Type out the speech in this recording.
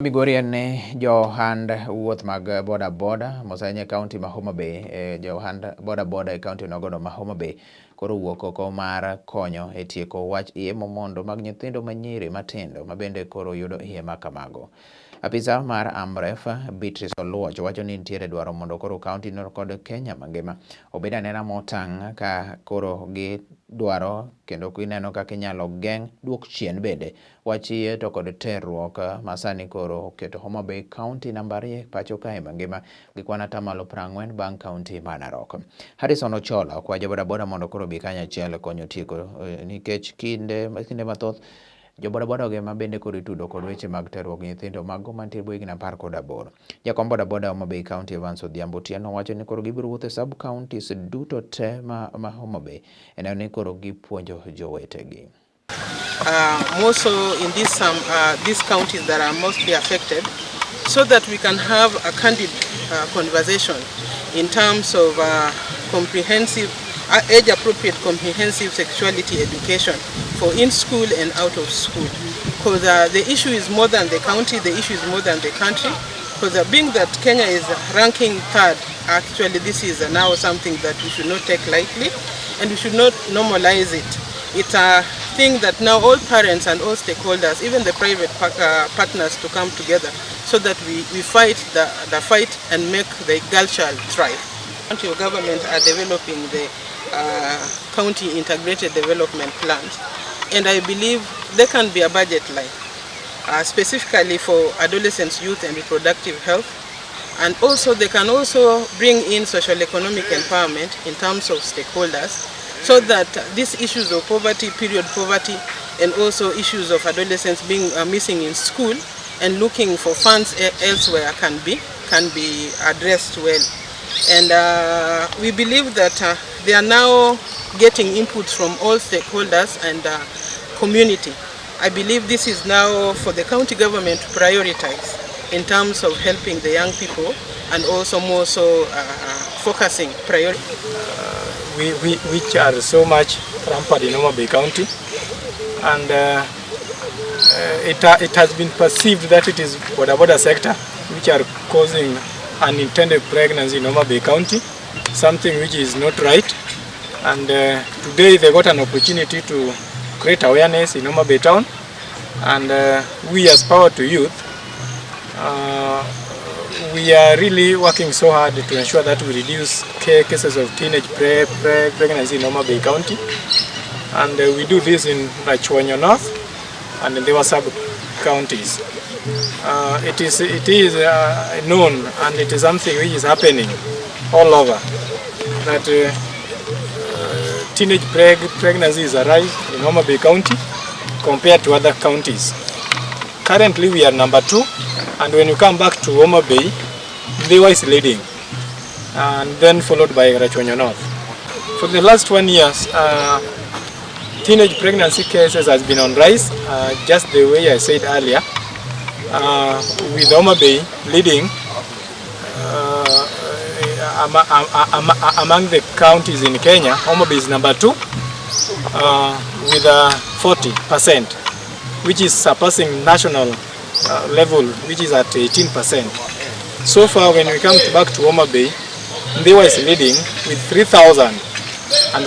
Migori en ni johand wuoth mag boda boda mosenya e kaunti ma Homa Bay, johand boda boda e kaunti nogono ma Homa Bay koro owuok oko mar konyo e tieko wach iye momondo mag nyithindo manyiri matindo ma bende koro yudo iye ma kamago. Apisa mar Amref Beatrice Oluoch wacho ni nitiere dwaro mondo koro kaunti no kod Kenya mangima obed anena motang' ka koro gidwaro kendo gineno kaka inyalo geng' duok chien bende wach iye to kod terruok ma sani koro oketo Homa Bay County namba 2 pacho kae mangima gi kwan 40% bang' kaunti ma Narok. Harrison Ochola okwayo jo bodaboda mondo koro obi kanyachiel konyo tieko nikech kinde mathoth jo bodaboda go ema bende koro itudo kod weche mag terruok gi nyithindo mago mantie bwo higni 18. Jakom bodaboda Homa Bay County Evans Odhiambo Otieno wacho ni koro gibiro wuotho e sub counties duto te ma Homa Bay e neno ni koro gipuonjo jowetegi. More so in these counties that are mostly affected, so that we can have a candid conversation in terms of comprehensive, age-appropriate comprehensive sexuality education for in school and out of school. Because the issue is more than the county, the issue is more than the country. Because being that Kenya is ranking third, actually this is now something that we should not take lightly, and we should not normalize it. It's a thing that now all parents and all stakeholders, even the private partners, to come together so that we fight the fight and make the girl child thrive. County government are developing the county integrated development plans, and I believe there can be a budget line specifically for adolescents, youth and reproductive health. And also they can also bring in social economic empowerment in terms of stakeholders, so that these issues of poverty, period poverty, and also issues of adolescents being missing in school and looking for funds elsewhere can be addressed well. And we believe that they are now getting inputs from all stakeholders and community. I believe this is now for the county government to prioritize in terms of helping the young people and also more so focusing priority. Which are so much rampant in Homa Bay County, and it has been perceived that it is boda boda sector which are causing unintended pregnancy in Homa Bay County, something which is not right. And today they got an opportunity to create awareness in Homa Bay town, and we as Power to Youth, we are really working so hard to ensure that we reduce cases of teenage pregnancy in Homa Bay County. And we do this in Rachuonyo North and in the other sub counties. It is known, and it is something which is happening all over, that teenage pregnancies arise in Homa Bay County compared to other counties. Currently we are number 2, and when you come back to Homa Bay, Ndhiwa is leading, and then followed by Rachuonyo North. For the last 1 year, teenage pregnancy cases has been on rise, just the way I said earlier, with Homa Bay leading among the counties in Kenya. Homa Bay is number 2 with 40%, which is surpassing national level, which is at 18%. So far, when we come back to Homa Bay, Ndhiwa is leading with 3,000 and